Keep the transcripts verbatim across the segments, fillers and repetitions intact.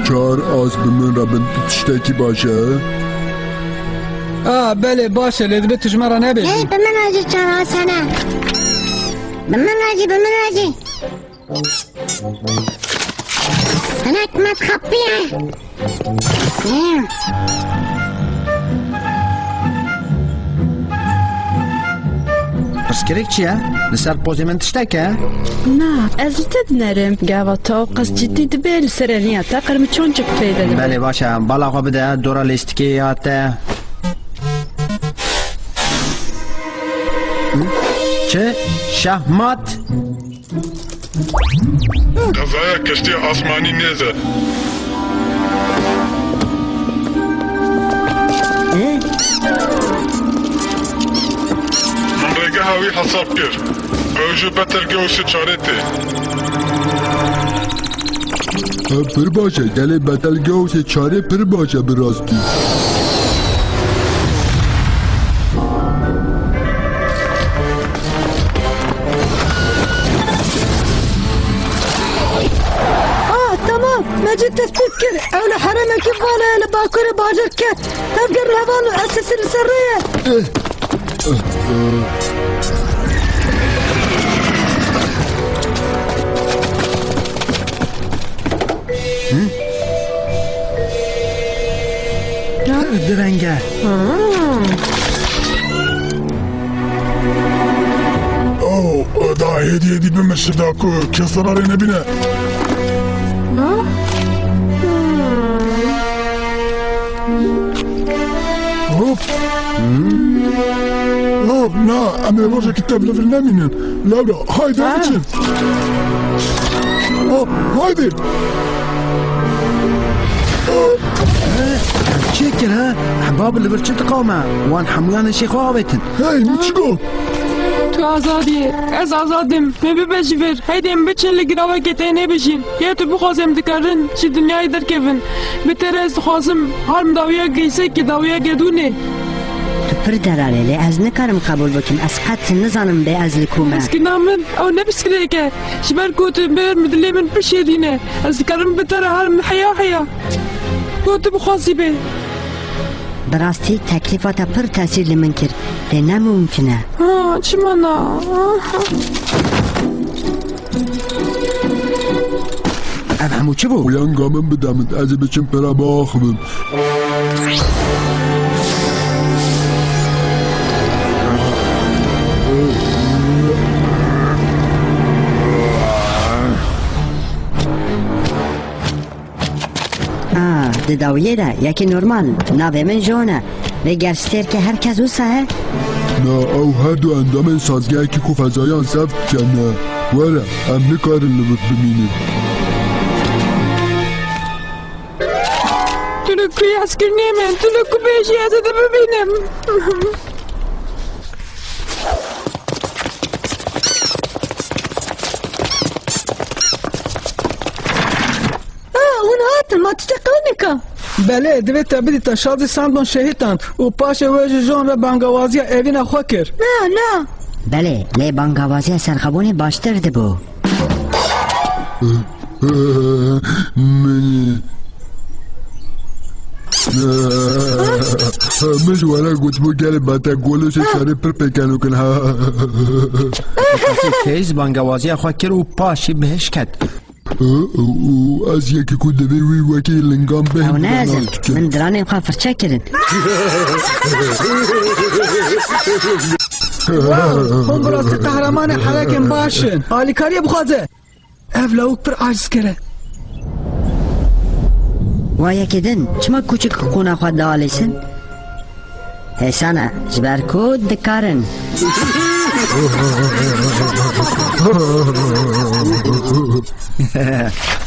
Çar as bi min re bin tiştekî baş e? A, belê, baş e, lê dibe tu ji me re nebêjî. Hey, bi min re jî çar as hene. Bi min re jî, bi min re jî. Hinek me xapiye. Pirsgirêk çi ye? Li ser pozê min tiştek e? Na, ez li te dinerim. Gava te ew qas cidî dibe, li ser eniya te qirmiçoncik peyde dibe. Belê, baş e. Bala xwe bide dora lêstikê ya te. Çi? Şahmat? Qezaya keştiya asmanî nêz e. Min rêgeha wî hesab kir. Ew ji Betelgeuse çarê tê. Ev pir baş e. Gelê Betelgeuse çarê pir baş e bi rastî. Ah, tamam. Mecid tespît kir. Ew li herêmekî vala ye li bakurê bajêr ket. Ev ger li heval esesî li ser rê ye. Pir direng e. Oh, da hêdî hêdî bimeşe da ku kes zerarê nebîne. Hop. Hop, na, em ê rojekî tev li vir nemînin. Lewra, haydi, ha, biçin. Hop, haydi. Çi kir, ha? Ehbab, li vir çi diqewime? Wan hemûyan hişê xwe avêtin. Hey, min çi got? Tu azad î. Ez azad im. Me bibe ji vir. Heydê em biçin li giravekê tê nebijîn. Ya tu bixwazê em dikarin ji dinyayê derkevin. Bi te re ez dixwazim. Har min dawiya geysekê, dawiya gedûnê. Tu pir delal î, lê ez nikarim qebûl bikim. Ez qet nizanim bê ez li ku me. Piskirina min ew ne piskirêk e. Ji ber ku tu bêr min dilê min pir şêrîn e. Ez dikarim bi te re har min heya heya. Ku tu bixwazî bê. Bi rastî teklîfa te pir tesîr li min kir. Lê ne mumkin e. Ha, çima na? Ev hemû çi bû? Uyanga min bide min, ez ê biçim pere biaxivim. Ah, di dawiyê de yekî normal, navê min John e. Vê ger stêrkê her kes wisa e? Na, ew her du endamên sazgehekî ku fezayan sevk dikin ne. Were, em nikarin li vir bimînin. Tu li ku yê hezkirinê me? Tu li ku bêjî ez ê te bibînim? Ah, hûn hatin, ma tiştek qewimî ka? Belê, divê te bidî te şazî Sandon şehîd an û paşê wê ji John re bangawaziya evîna xwe kir. Na, na. Belê, lê bangawaziya serxwebûnê baştir dibû. Min, min ji we re gotibû gelê Betelgeuse çarê pir pêkenok in, ha. Keyz bangawaziya xwe kir û paşî bihişt ket. Û ez yekî ku divê wî wekî lingan bêhn. Ew ne ez im. Min diranên xwe firçe kirin. Wow, hûn bi rastî qehremanê herekên baş in. Alîkariyê bixwaze. Ev lawik pir acizker e. Wa yekê din, çima kûçik qûna xwe dialîsin? Hêsan e, ji ber ku dikarin.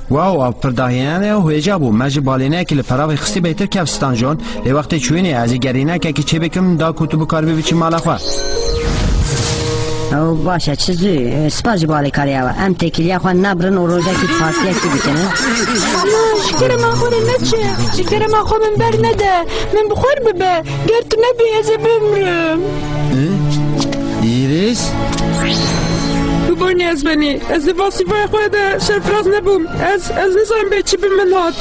Wow, ew pir dahiyane û hêja bû. Me ji balêneyekî li peravê xistî bêhtir kevstan John. Lê wextê çûyînê ez ê gerînekekî çêbikim da ku tu bikaribî biçî mala xwe. Ew baş e, çi zû, spas ji bo alîkariya we. Em têkiliya xwe nabirin û rojekî partiyekî bikin, he? Na, ji kerema xwe re neçe. Ji kerema xwe min bernede. Min bi xwe re bibe. Ger tu nebî, ez ê bimrim. Îris? Tu Boynê ez benî. Ez li vasîfaya xwe de serfiraz nebûm. Ez, ez nizanim bê çi bi min hat.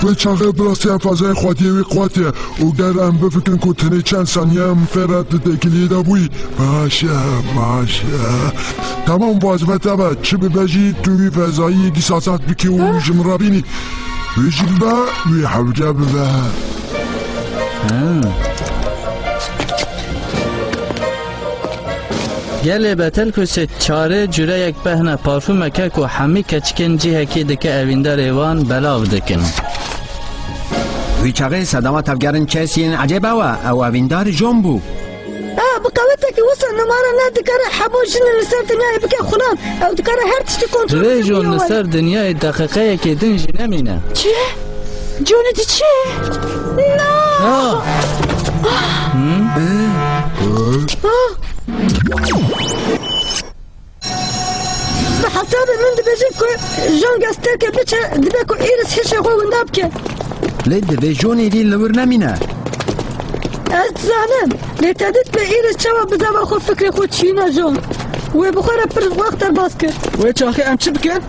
Wê çaxê bi rastî em fezayê xwediyê wî qewetiye û ger em bifikirin ku tenê çend saniye em fê re di têkiliyê de bûyî. Baş e, baş e. Tamam, vazîfe te be. Çi bibe jî tu wî fezayî dîsa saz bikî û ji min re bînî. Wê jî bibe, wê hewce bibe. Hmm. Gelê betel ku sê çarê cureyek behne parfumeke ku hemî keçikên cihekî dike evîndarê wan belav dikin. Wî çaxê sedema tevgerên kes yên ecêb ew e, ew evîndarê Jon bû. A, bi qewetekî wisa numara ne dikare hemû jinên li ser dinyayê bike xulam. Ew dikare her tiştî kontrol bike. Divê Jon li ser dinyayê deqîqeyekê din jî nemîne. Çi? Johnny diçe? Na! Ah! Hmm? Ah! Bi hesabê min dibêjin ku Jon gaztêrke biçe, dibe ku Iris hişê xwe winda bike. Lê divê Jon êdî li wir nemîne. Ez dizanim, lê te dît bi Iris çawa bi zava xwe fikrê xwe çiyîna Jon. Wê bi xwe re pir wext derbas kir. Wê çaxê em çi bikin?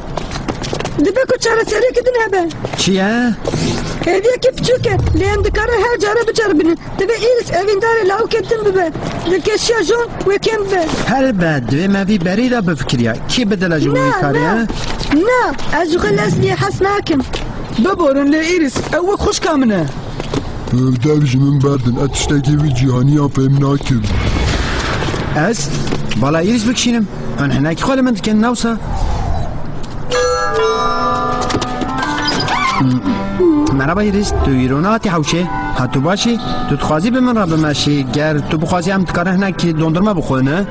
Dibe ku çareseriyekî din hebe. Çi ye? Hêviyekî piçûk e, lê em dikarin her care biceribînin. Divê Iris evîndarê lawikê din bibe. Dilkeşiya Jon wê kêm bibe. Helbet, divê me vî berî re bifikiriya. Kî bi dile ji bo Na, wî karê, na. he? Na, ez ji xwe Leslie'yê hez nakim. Biborin lê Iris, ew wek xwişka min e. Dev ji min berdin, ez tiştekî vî cîhaniya fêm nakim. Ez bala Iris bikişînim. Hûn hinekî xwe li min dikin, ne wisa? Merhaba Iris, tu îro nehatî hewşê? Ha, tu baş î? Tu dixwazî bi min re bimeşî? Ger tu bixwazî, em dikarin hinek dondurma bixwin, ne?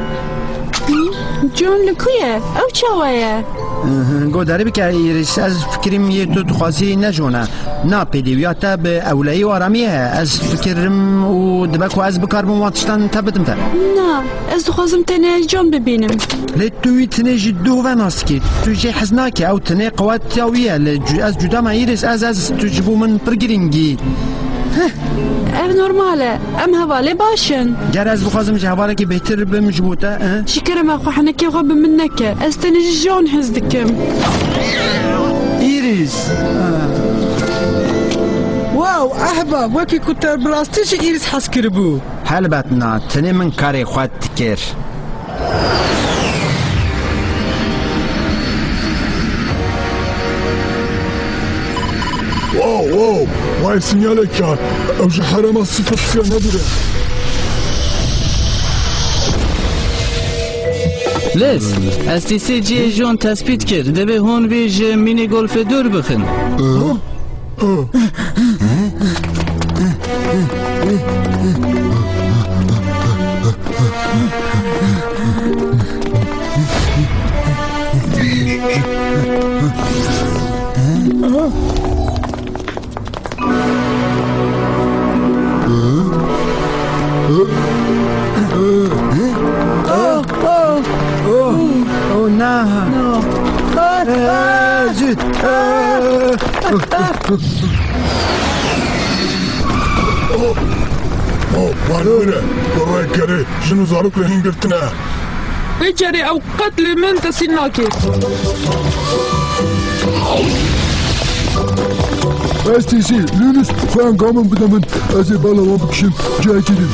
Jon li ku ye? Ew çawa ye? Hı hı, godarî bike Iris, ez fikirîm yê tu dixwazî ne Jon e. Na, pêdiviya te bi ewleyî û aramiyê heye. Ez fikirim û dibe ku ez bikaribim wan tiştan te bidim te. Na, ez dixwazim tenê ez Jon bibînim. Lê tu wî tenê ji dû ve nas dikî. Tu jê hez nake, ew tenê qewetiya wî ye. Lê cu-, ez cuda me Îris, ez, ez, tu ji bo min pir girîng î. Heh. Ev normal e. Em hevalê baş in. Ger ez bixwazim ji hevalekî bêhtir bim ji bo te, eh? Ji kerema xwe henekê xwe bi min neke. Ez tenê ji Jon hez dikim. Îris. Wow, ehba, wekî ku te bi rastî ji Îris hez kiribû. Helbet na, tenê min karê xwe dikir. Wow, wow, vay sinyalek ya. Ew ji herema sifir siya nedire. Liz, S T C cihê Jon tespît kir. Divê hûn vî ji mînî golfê dûr bixin. Hı? Oh, oh, na. No. Ah, ah. Eh, zû. Ah. Oh, oh, wan were, bi rêkerê jin û zarok re hîn girtine. Vê carê ew qet li min tesîl nake. S T C, Linus, xwe engamin bide min, ez ê bala wan bikişim, cihekî din.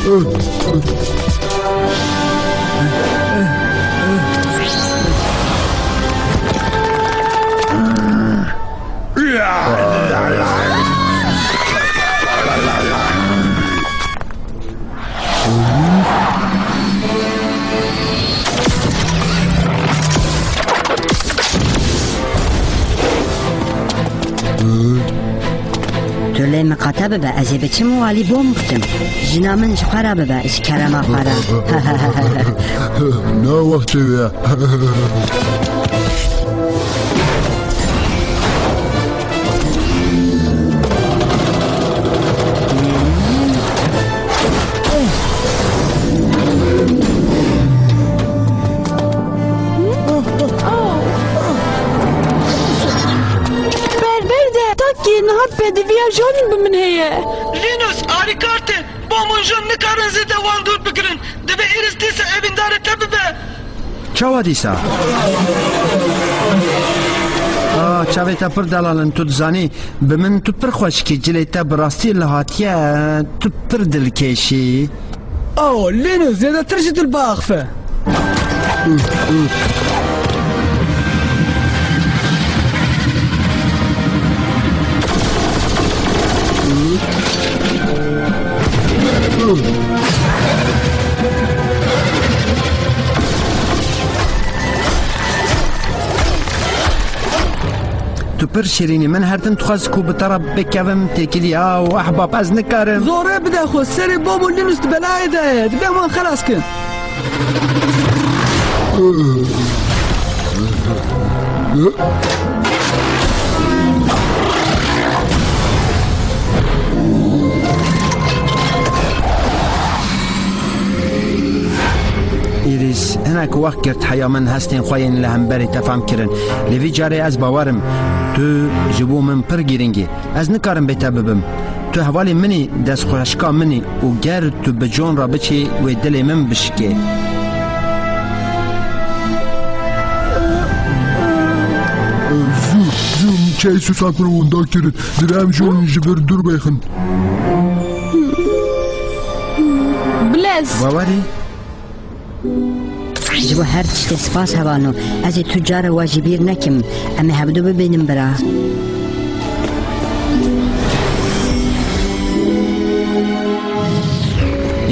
Tu lê miqate bibe, ez ê biçim û alî bom bikim. Jina min ji xwe re bibe, ji kerema xwe re. Ne wextê wê ye. Berberde, takî niha pêdiviya Jonî bi min heye. Linus, alîkar te. Bom û Jon nikarin zêde wan dûr bigirin. Divê Îris dîsa evîndarê te bibe. Çawa dîsa? Ah, çavê te pir delal in, tu dizanî, bi min tu pir xweşikî, cilê te bi rastî li hatiye, tu pir dilkêşî. Oh, Linus, zêdetir ji dil biaxife. Tu pir şirînî. Min her tim dixwest ku bi te re bikevim têkilî. Aw, ehbab, ez nikarim. Zorê bide xwe, serê Bob û Linus di belayê de ye. Divê wan xelas kin. Îrîs, hinek wext girt heya min hestên xwe yên li hemberî te fehm kirin. Lê vî carê ez bawer im, tu ji bo min pir girîng î. Ez nikarim bê te bibim. Tu hevalê min î, destxweşika min î û ger tu bi John re biçî, wê dilê min bişikê. Zû, zû, çayê sûsan xwe winda kirin. Divê em John ji vir dûr bêxin. Bilez. Bawerî? Ji bo her tiştê spas hevano. Ez ê tu cara we ji bîr nekim. Em ê hevdu bibînin bira.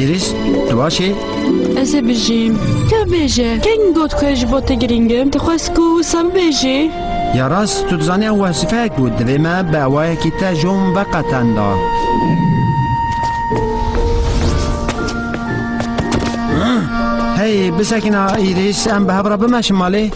Îrîs, tu baş î? Ez ê bijîm. Ke bêje, keng got ku ez ji bo te girîng im? Dixwest ku wisa bibêjî? Ya rast, tu dizanî ew wesîfeyek bû. Divê me bi awayekî te John veqetenda. Hey, bisekine Îrîs, em bi hev re bimeşin malê.